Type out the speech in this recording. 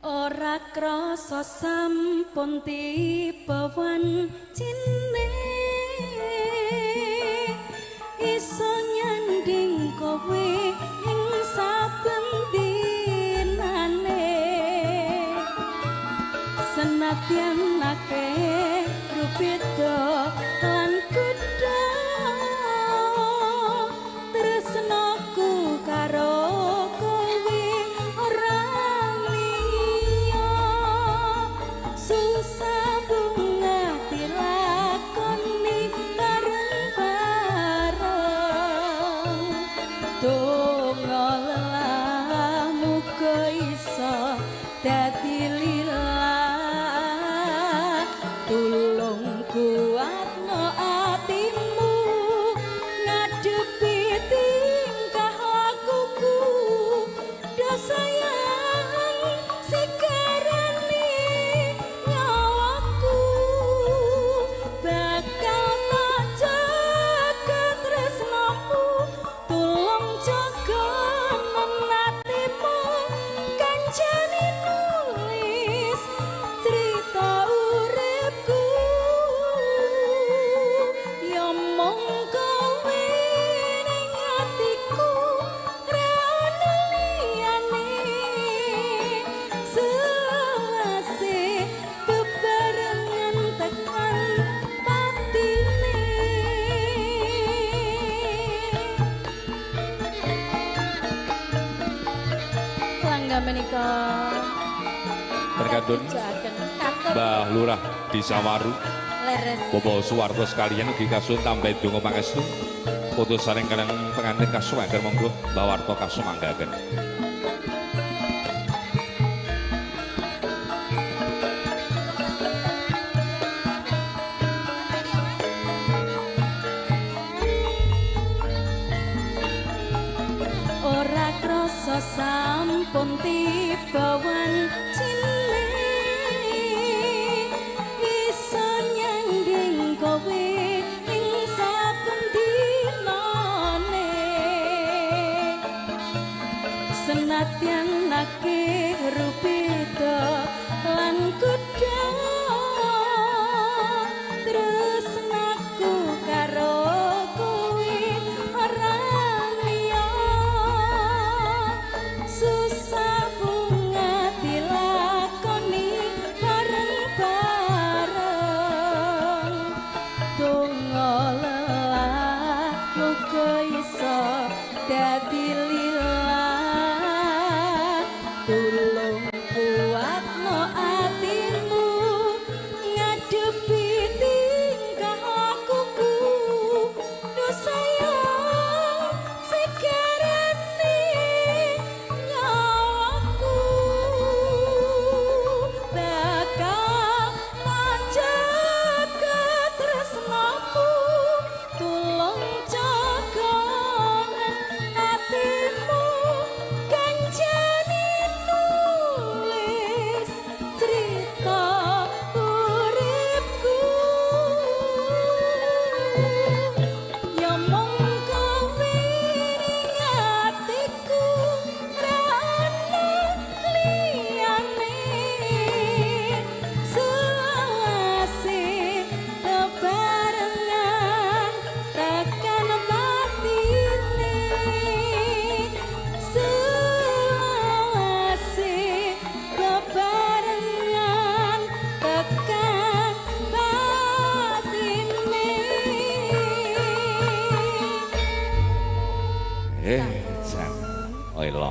Ora krasa sampun tiba wancine, iso nyanding kowe ing saben dinane. Senadyan akeh rubeda lan kudha, tresnaku karo kowe ora liya. Susah bunga dilakoni bareng-bareng, donga lelah muga iso dadi lillah. Tulung kuatno atimu ngadepi tingkah lakuku, do sayang sigarane nyawaku. Bakal tak jaga tresnamu, tulung jaga atimu. Kancane nulis cerita uripku, ya mung kowe ning atiku ra ono liyane. Selawase bebarengan tekan patine. Langga menika Terkadun Mbah Lurah Desa Waru, leres. Bapak Suwarto sekalian ugi kasuwun tambahi donga pangestu. Foto sareng kalian pengantin kasuwaken, monggo Mbah Warto kasumanggaken. Ora krasa sampun tiba wancine, iso nyanding kowe ing saben dinane. Senadyan akeh rubeda lan kudha, tresnaku karo kowe ora liya. Susah bunga dilakoni bareng-bareng, donga lelah muga iso dadi lillah. Tulung kuatno atimu ngadepi tingkah lakuku, do sayang segarane nyawaku. Bakal tak jaga tresnaku, tulung jaga atimu. Kancane nulis cerita uripku, ya mung kowe ning atiku ra ono liyane. Selawase bebarengan tekan patine, selawase bebarengan tekan patine. Jan. Oilo.